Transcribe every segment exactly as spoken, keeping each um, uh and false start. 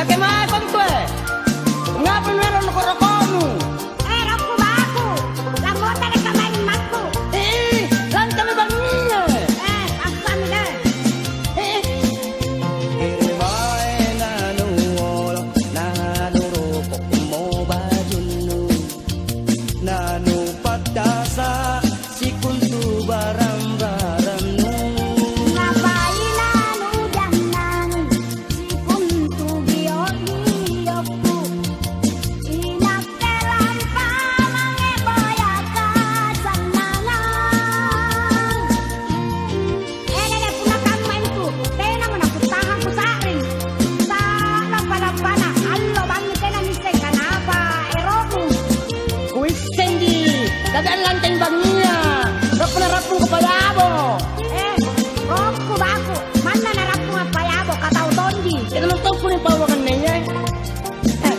Kemae kontu, eh? Ngapa nuero' nukoro-koronu? Eh, rokku baku, lammotere' kamaeng makku. Eh, lantami bangngia. Eh, passami deh. Eh. Kere mae nanuolo, nanuroko'mo bajunnu, nanupattasa' sikontu barang-barannu. Ngapaina nujannangi sikontu gio'-giokku? Inakke lampa mange boya kasannangang. Elele punna kamma intu, tenamo nakuttahang kusa'ring. Sa'lampa-lampana allo bangngi tena nisseng kanapa ero'mu. Kuissenji, tapi anlanteng bangngia, rappo narappung kupayabo. Eh, rokku baku, manna narappung appayabo, katau tonji. Tena mentong kunipau anganneye. Eh.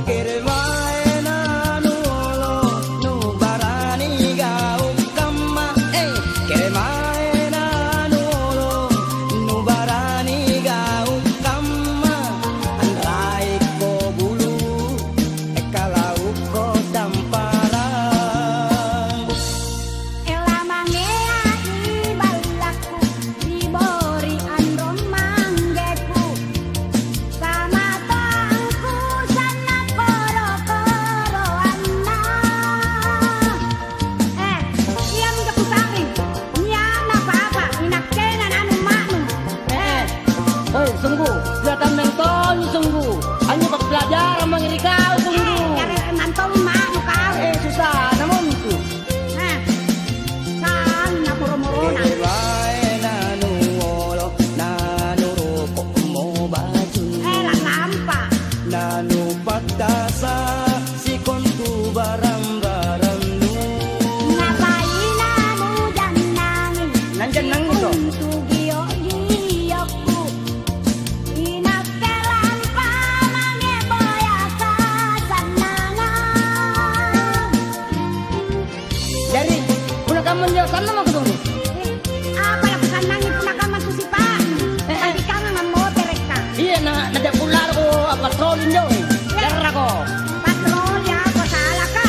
Kere mae nanuolo, nubarani gau' kamma. Eh, kere mae nanuolo, nubarani gau' kamma. Anraikko bulu, ekkalaukko tamparang. Ela mangea i ballakku, ri bori anrong manggeku. Samatoangku sanna' koro-koroanna. Eh, iaminjo kusa'ring. Nia'na apa-apa, inakkena nanu ma'nu. Eh, eh. Oi, sunggu, ia tameng tonji, sunggu. Anjo pappilajarang mange ri kau, sunggu. Eh, jari mantongi ma'nu kau. Eh, susana montu. Nah, sanna' moro-morona. Kere mae nanuolo, nanuroko'mo bajunnu. Eh, la'lampa. Nanupattasa' sikontu barang-barannu. Ngapaina nujannangi? Nanjannangi to. Sikontu gio'-giokku. Inakke lampa mange boya kasannangang. Jari, punna kammanjo, sannang mako tunu? Eh, apa lakusannangi punna kamma susipa'? Eh, eh. Tadikangang ammoterekka. Iya, na, na ja'bu laloko appatroli injo. Iya. Jarrako. Patroli apa salaka?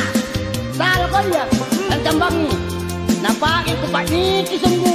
Salako iya. Lancambangi. Napake kupa'niki sunggu.